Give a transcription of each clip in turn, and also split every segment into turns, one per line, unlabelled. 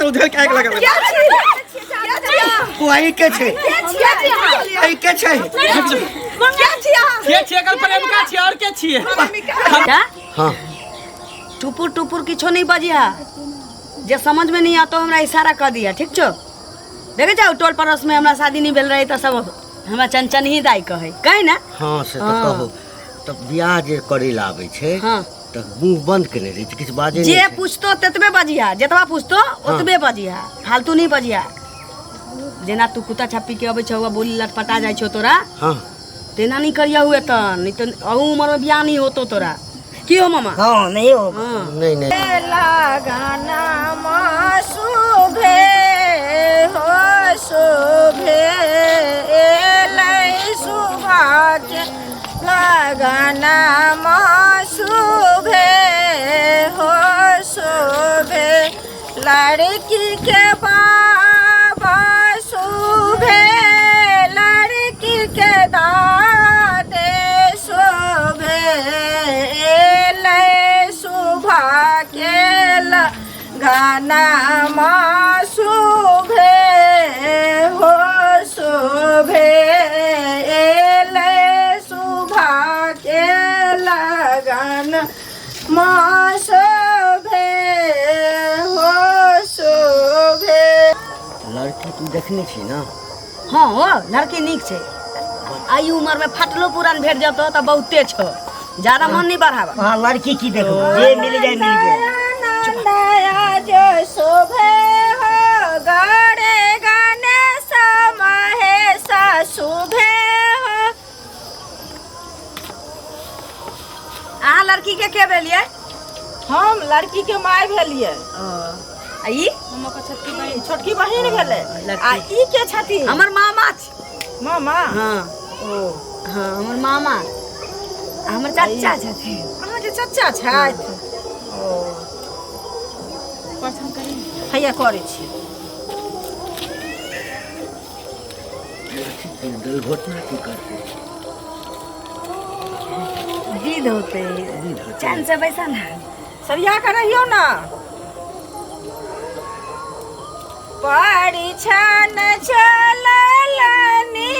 चलू धर के आगि लगा।
कोई के छै, कोई के छै?
के छियै एकर प्रेमिका छियै और के छियै?
हाँ।
टुपुर टुपुर किछो नहीं बजिहा, जे समझ में नहीं आता हमरा इशारा कर दिया, ठीक छो? देखे जाओ टोल पड़ोस में हमरा शादी नहीं भेल रहे तो सब हमरा चंचन ही दाई कहे, कहे ना?
हाँ से तो
हाँ।
कहू तऽ बियाह जे करै लए आबै छै
हाँ।
तऽ मुँह बंद केने रहै छै, किछु बाजै
जे
नहि छै।
पूछतो ततबे बजिहा, जतबा पूछतो ओतबे बजिहा, फालतू नहीं बजिहा। जेना तू कुत्ता छप्पी के अबै छौ आ बोली लटपटा जाइ छौ तोरा,
हाँ।
तेना नहीं करिया हुए तऽ, नहीं तो अहू उम्र में बियाह नहीं होतो तोरा। की हो मामा?
हाँ, नहीं हो।
हाँ।
नहीं नहीं।
लगाना शोभे हो शोभे एलै सुभाग्य, लगाना शोभे हो शोभे, लड़की के बाबा शोभे, लड़की के दादे शोभे एलै सुभाग्य, लगाना शोभे हो शोभे एलै सुभाग्य, लगन शोभे हो शोभे।
लड़की तू देखने छी ना?
हाँ हो, लड़की नीक छै। आई उम्र में फटलो पुरान भेट जतो तऽ बहुते छौ, ज्यादा मन नहीं बढ़ावा।
हाँ, लड़की की देखो जे मिल जाए मिल जाए। नया जो शोभे हो गणे गणेश महेश शोभे हो।
अहाँ लड़की के के भेलियै?
हम लड़की के माय भेलियै।
आ ई
छोटकी बहिन भेलै।
लड़की।
आ ई के छथिन?
हमर मामा छी।
मामा?
हाँ।
ओ
हाँ, हमर मामा आ हमर चाचा छथिन।
अहाँके चचा छथि? ओ हैया करै छी।
दुर्घटना की करतै?
विध होते,
विध होतै।
चैन से बैसा ना,
सरिया के रहियौ ना। परिछन चललनी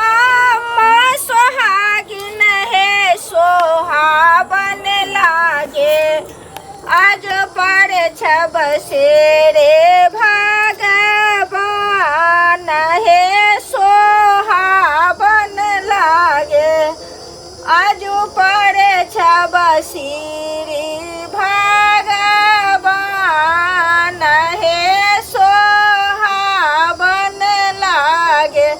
अम्मा सोहागिन हे सोहावन लागे, आज पर छब सेरे भगवान हे सोहावन लागे, आज पर छब श्री भगवान हे सोहावन लागे।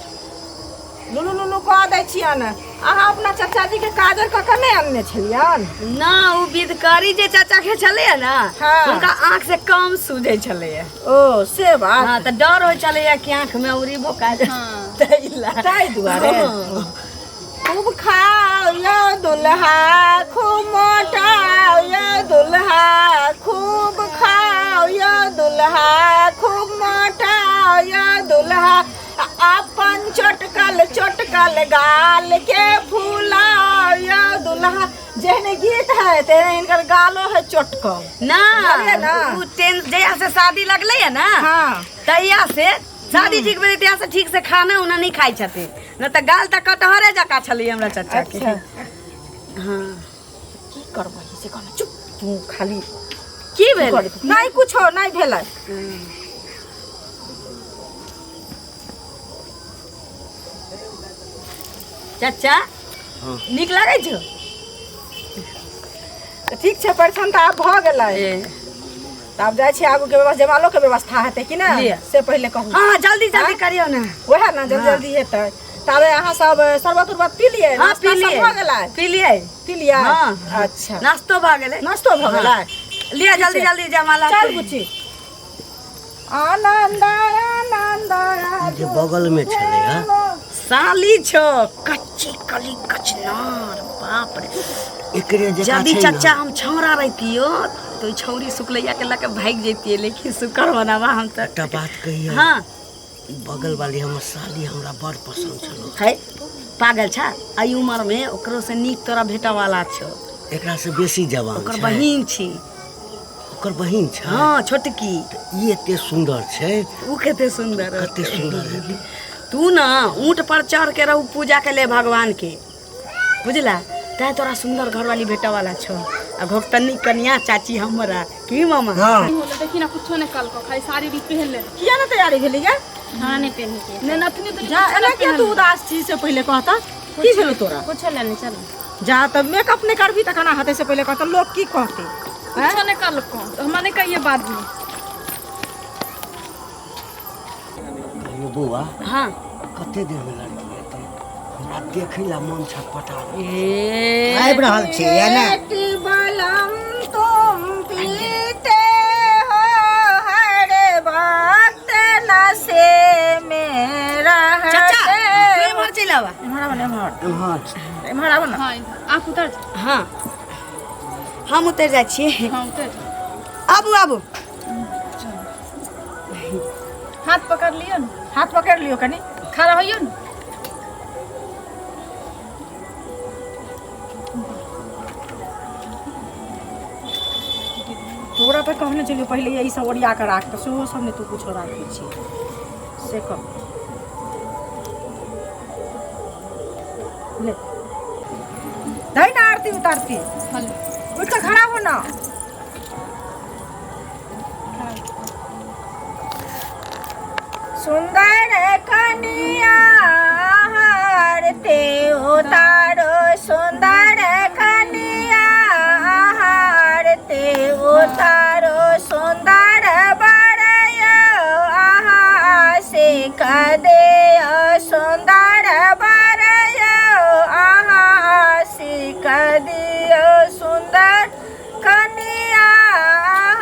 लुलु लुलु कऽ दै छियनि। अहाँ अपना चाचाजी के काजर कऽ के नहि अनने छलियनि?
ना, उ विधकरी जे चाचा के छलैया ना,
हाँ।
हुनका आँख से कम सूझै छलैया।
ओ से बात।
हाँ, तऽ डर होइ छलैया कि आँख में उड़ी बोका ताहि ला।
ताहि दुआरे।
हाँ।
खूब खाओ यो दुल्हा, खूब मोटाओ यो दुल्हा, खूब खाओ यो दुल्हा, खूब मोटाओ यो दुल्हा, अपन चोटकल चोटकल गाल के फुलाओ यो दुल्हा। जेहने गीत है तेहने हिनकर गालो है चोटकल।
ना।
बुझलियै ना?
उ टेन जहिया से शादी लगलै है ना,
हाँ।
तहिया से शादी ठीक भेलै, तहिया से ठीक से खाना उना नहीं खाइ छथिन न, तऽ गाल तऽ कटहरे जकाँ छलै हमरा चाचा के।
अच्छा।
हाँ।
की करबै से कहना, चुप तू खाली।
की भेल?
नहीं कुछो नहीं भेलै।
चाचा।
हाँ।
नीक लागै छौ?
तऽ ठीक छै, परिछन तऽ आब भऽ गेलै, तऽ आब जाइ छी आगू के व्यवस्था, जयमालो के व्यवस्था हेतै कि ने?
लिअ।
से पहिले कहू।
हाँ, जल्दी जल्दी
हाँ?
करियौ ने।
वएह ने, जल्दी
हाँ।
जल्दी हेतै। ताबे अहाँ सब शरबत उरबत पी लियै?
हाँ,
नाश्ता
पी
सब
लियै।
भऽ गेलै?
पी लियै।
पी लियै?
हाँ।
अच्छा।
नाश्तो भऽ गेलै।
नाश्तो भऽ गेलै।
लिअ, जल्दी जल्दी जयमाला।
चल बुच्ची, आनंद आनंद।
जे बगल में छलै हँ।
साली छौ, कच्ची कली कचनार, बाप रे।
एकरे जकाँ
यदि
छै ने।
चचा हम छौड़ा रहितियो तो ई छौड़ी सुकलैया के लऽ के भागि जैतियै, लेकिन शुक्र मनावा हम तऽ।
एकटा बात कहियौ?
हाँ।
ई बगल वाली हमर साली हमरा बड़ पसंद छलो।
है पागल छा, एहि उम्र में ओकरो से नीक तोरा भेटऽ वाला छौ।
एकरा से बेसी जवान
ओकर
छै।
बहिन छी।
ओकर बहिन छै?
हँ, छोटकी।
ई एते सुन्दर छै।
ओ कते सुन्दर।
कते सुन्दर है।
तू ना ऊँट पर चढ़ के रहू पूजा के ले भगवान के, बुझला? तैं तोरा सुंदर घरवाली भेटे वाला छौ। आ घोकतनी कनिया चाची हमरा की मामा।
हाँ।
देखी ना, कुछो नहीं कल को, खाली साड़ी भी पहन ले।
किया ना तैयारी भेली गे?
हाँ, नहीं पहनी के
ने नथनी तो जा। एना किया तू उदास छी से पहिले कहता, की भेलो तोरा?
कुछो लेने चल।
जा तब मेकअप नहीं करबी त केना हेतै से पहिले कहता, लोग की कहते?
कुछो नहीं कल को, तो हमरा नहीं कहिए बाद में।
कहियो बौआ।
हाँ।
कते देर में लड़की एतै? हमरा देखै ला मन छटपटा
ए
आबि रहल छी या ने?
बेटी बलम तुम पीते हो हर वक्त नशे में रहते।
चाचा, तू एम्हर चलि आबा।
एम्हर आबऽ ने, एम्हर।
एम्हर।
एम्हर आबऽ ने।
हाँ, इधर आप उतर जा।
हाँ, हम उतरि जाइ छियै।
हाँ, उतर जा।
आबू आबू।
हाथ पकड़ लियो ना।
हाथ पकड़ लियो कनी।
खड़ा होइयो ना।
तोरा तऽ कहने छलियौ पहिले ई सब ओरिया कऽ राख, तऽ सेहो सब नहि तू कुछो राखै छी से कह। ले दही ना आरती उतारती।
हेलो।
उठ कऽ खड़ा हो ना। सुंदर कनिया आरती उतारो, सुंदर कनिया आरती उतारो, सुंदर बरय आहा सिख दे, सुंदर बरय आहा सिख दियो, सुंदर कनिया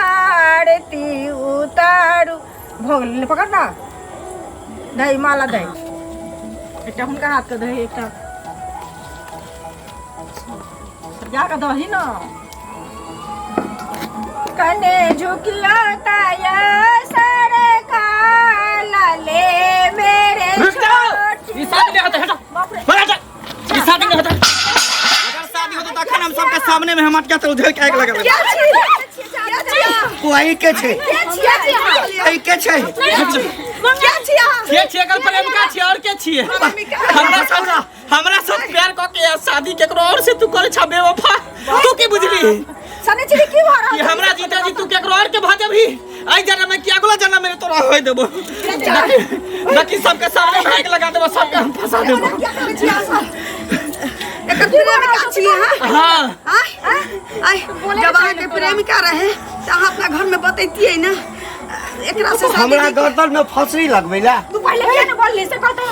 आरती उतारू। भऽ गेलै, पकड़ ना। दही माला दही, एकटा हुनका हाथके दही, एकटा जा कऽ दही न। कने झुकियो ताया सरकार ले मेरे।
रुक जाओ।
छोटी-
ई शादी नहीं होता, हटो।
बाप रे।
बड़ा हटो। ई शादी नहीं होता। अगर शादी होता तो अखन हम सबके सामने में हम अटका तो उधर के आग लगा।
वही के छै, एहि के छै।
के छियै एकर प्रेमिका छियै और के छियै? हमरा साथ प्यार क के शादी केकरो और से तू करे छा बेवफा, तू की बुझली?
सनिचरी, की भऽ रहल
कि हमरा जीता जी तू केकरो और के भऽ जेबही? एहि जन्म में कि अगला जन्म में तोरा होय देबो। बाकी बाकी सबके सामने भाग लगा देबो, सबके हम फंसा देबो।
एकर प्रेमिका छियै अहाँ?
हाँ।
आय आय, जब अहाँके प्रेमिका रहे तऽ अहाँ अपना घर में बतैतियै ने एकरा से शादी
हमरा
नहि।
गर्दन में फसरी लगबै ला।
तू पहिले किया ने बोलली से कह तो।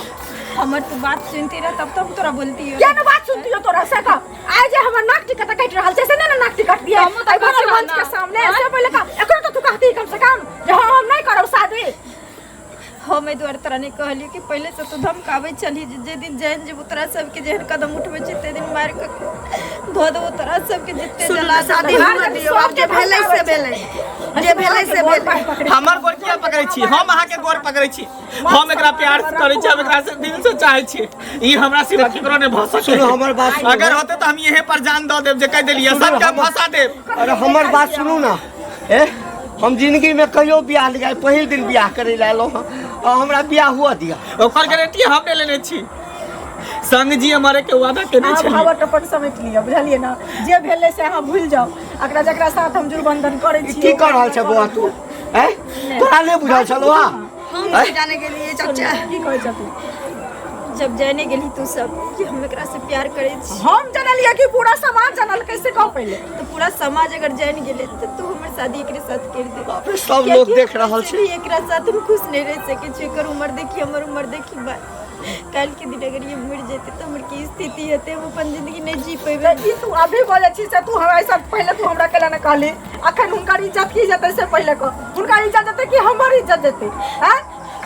हमर तू बात सुनती रह तब तो हम तोरा बोलती।
किया ने बात सुनती हो तोरा से कह। आइ जे हमर नाक टिकट काटि रहल छै से ने नाक टिकट दिए
हमहूँ तऽ
एहि भरल
कहलहुँ
मंच के
ना।
सामने से पहिले कह। एकरो तो तू कहती कम से कम जे हाँ, हम नहीं करब शादी।
हम एहि दुआरे तोरा नहि कहलियौ कि पहिले से तू धमकाबै छलही जे जे दिन जानि जेबौ तोरा सबके जेहन कदम उठबै छै ते दिन मारि कऽ धऽ देबौ तोरा सबके जितते
सुनू
जला
ने, शादी
देबौ।
हुअ दियौ। आब जे भेलै से भेलै, जे भेलै से भेलै।
हमर गोर किया पकड़ै छी? हम अहाँके गोर पकड़ै छी। हम एकरा प्यार करै छी, हम एकरा से दिल से चाहै छी। ई हमरा सिवा केकरो नहि भऽ सकै।
सुनू, हमर बात सुनू।
अगर होते तऽ हम यहीं पर जान दऽ देब जे कहि देलियै।
सुनू,
सबके हम फंसा देब।
अरे, हमर बात सुनू ना। ए, हम जिंदगी में कहियो बियाह नहीं, पहिल दिन बियाह करे ला एलहुँ हँ। आ हमरा बियाह हुआ दिया।
ओकर गारंटी हम नहि लेने छी। संग जी हमारे के वादा केने
अहाँ
छलियै।
भावट अपन समेट लिअ, बुझलियै ने? जे भेलै से अहाँ भूलि जाउ। एकरा जकरा साथ हम जुड़बंधन करै
ई
छी।
की कर रहल छै बौआ तू? ए, तोरा नहि बुझल छलौ? हा।
हम नहीं जाने के लिए चाचा।
की कहै छ तू?
जब जाने गेली तू सब कि हम एकरा से प्यार करै छी।
हम जनलियै कि पूरा समाज जनलकै से कह पहिले।
तऽ पूरा समाज अगर जानि गेलै तऽ तू हमर शादी एकरे साथ कर दे।
बाप रे, सब लोग देख रहल छै।
भी एकरा साथ हम खुश नहीं रह सकै छी। एकर उम्र देखी, हमर उम्र देखी। बा काल्हि के दिन अगर ये मरि जेतै तऽ हमर की स्थिति हेतै? हम अपन जिंदगी नहीं जी पेबै।
ई तू अभी बोलै छी से तू हमरा ऐसा पहिले तू हमरा केला ने कहली? अखन हुनकर इज्जत की जेतै से पहिले कह। हुनकर इज्जत जेतै कि हमर इज्जत जेतै? हैं?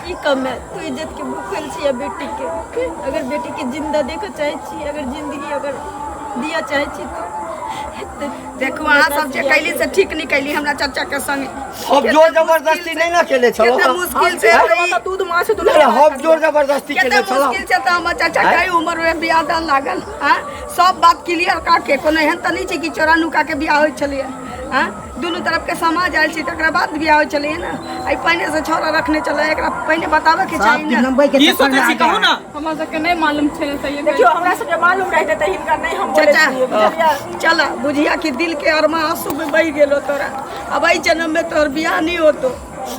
ई कम है तू इज्जत के भूखल छी या बेटी के? अगर बेटी के जिंदा देखऽ चाहै छी, अगर जिंदगी अगर दिया चाहै छी तो
देखू, अहाँ सब जे कैली से ठीक नहीं कैली हमरा चाचा के संग।
हम जोर जबरदस्ती नहीं ना केले छलो।
केते मुश्किल से
हम तऽ दूध माछ दुनू।
नहीं, हम जोर जबरदस्ती
केते
केले छलो।
मुश्किल से तऽ हमर चाचा के उम्र में बियाह दान लागल। हाँ, सब बात क्लियर का के। कोनो एहन तऽ नहीं छै कि चोरा नुका के बियाह होइ छलैए। हाँ दुनू तरफ के समाज आयल छी तकरा बाद बियाह होइ छलैए ने। आइ पहिने से छौड़ा रखने छलै, एकरा पहिने बताबे के चाही ने।
की सोचै छी कहू ना?
हमरा सबके नहीं मालूम छलै सही।
देखियौ, हमरा सबके मालूम रहते तऽ हिनका नहीं हम बोले
चाचा
छियै, बुझलियै?
चला बुझिया कि दिल के अरमा आंसू में बह गेलो तोरा। अब एहि जन्म में तोहर बियाह नहीं होतो,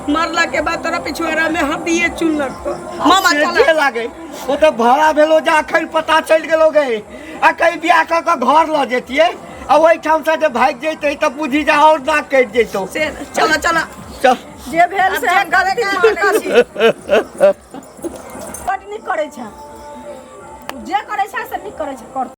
मरला के बाद तोरा पिछुआरा में हड्डिए चुन लगतो। मामा
से
चला
जे लागे ओ तऽ भाड़ा भेलो जे अखन पता चलि गेलो गे। आ कहीं बियाह कऽ कऽ घर लऽ जैतियै आ ओहिठाम से जे भागि जैतै तऽ बुझी जा आओर नाक कटि जैतौ।
से चला चला।
चल।
जे भेल से
जे
हम
करे के
गलती
मानै छी।
बड नीक करै छै, जे करै छै से नीक करै छै, कर।